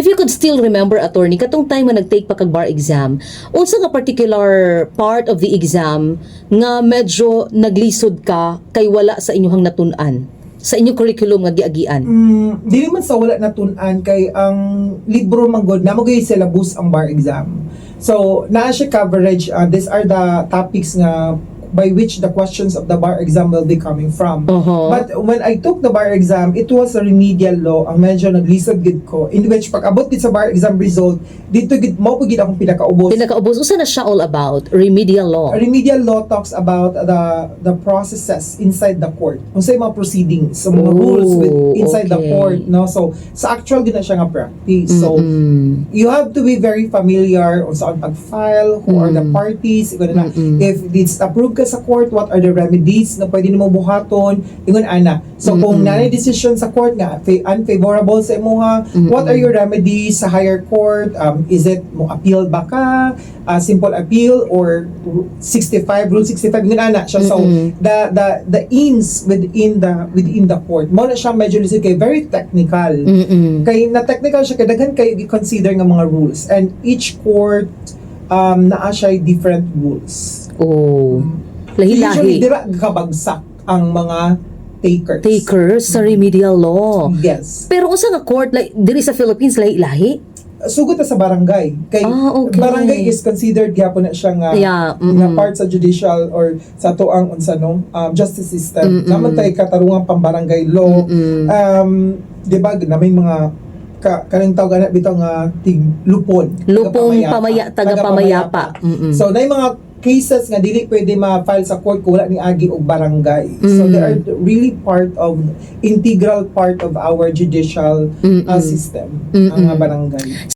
If you could still remember, attorney, katong time nga nag-take pa kag bar exam, unsa nga particular part of the exam nga medyo naglisod ka kay wala sa inyong natun-an sa inyong curriculum nga giagian? Dili man sa wala natun-an kay ang libro man gud na mo gyud syllabus ang bar exam. So, naa siya coverage. These are the topics nga by which the questions of the bar exam will be coming from. But when I took the bar exam, it was a remedial law ang medyo naglisod gid ko, in which pag abot gid sa bar exam result, dito gid mo gid akong pinakaubos. Pinakaubos, unsa na siya all about? Remedial law. Remedial law talks about the processes inside the court. Unsay mga proceedings, so mga rules with inside the court, no? So sa actual gid na siya nga practice. So you have to be very familiar on saan pag-file, who are the parties, ingon na. If it's approved ka sa court, what are the remedies na pwede nimo buhaton, ingon ana. So kung naay decision sa court nga unfavorable sa imuha, what are your remedies sa higher court? Is it mo appeal ba ka? Simple appeal or 65, Rule 65, ingon ana siya. So the ins within the court. Mo na siya medyo lisod kay very technical. Kay na technical siya kay daghan kay i-consider nga mga rules and each court naa siya different rules. Oh. Usually Lahi-lahi. Dira kabagsak ang mga takers. Takers sa remedial law. Yes. Pero unsa nga court, like diri sa Philippines, lahi-lahi? Sugod na sa barangay. Kay barangay is considered gyapon na siya nga nga part sa judicial or sa atoang unsa no justice system. Naman tay katarungan pambarangay law. Di ba na may mga kaning tawag ana bitaw nga tig lupon. Lupong pamaya, taga-pamayapa. So na mga cases nga dili pwede ma-file sa court kung wala ni agi og barangay. So they are really part of integral part of our judicial system ang mga barangay.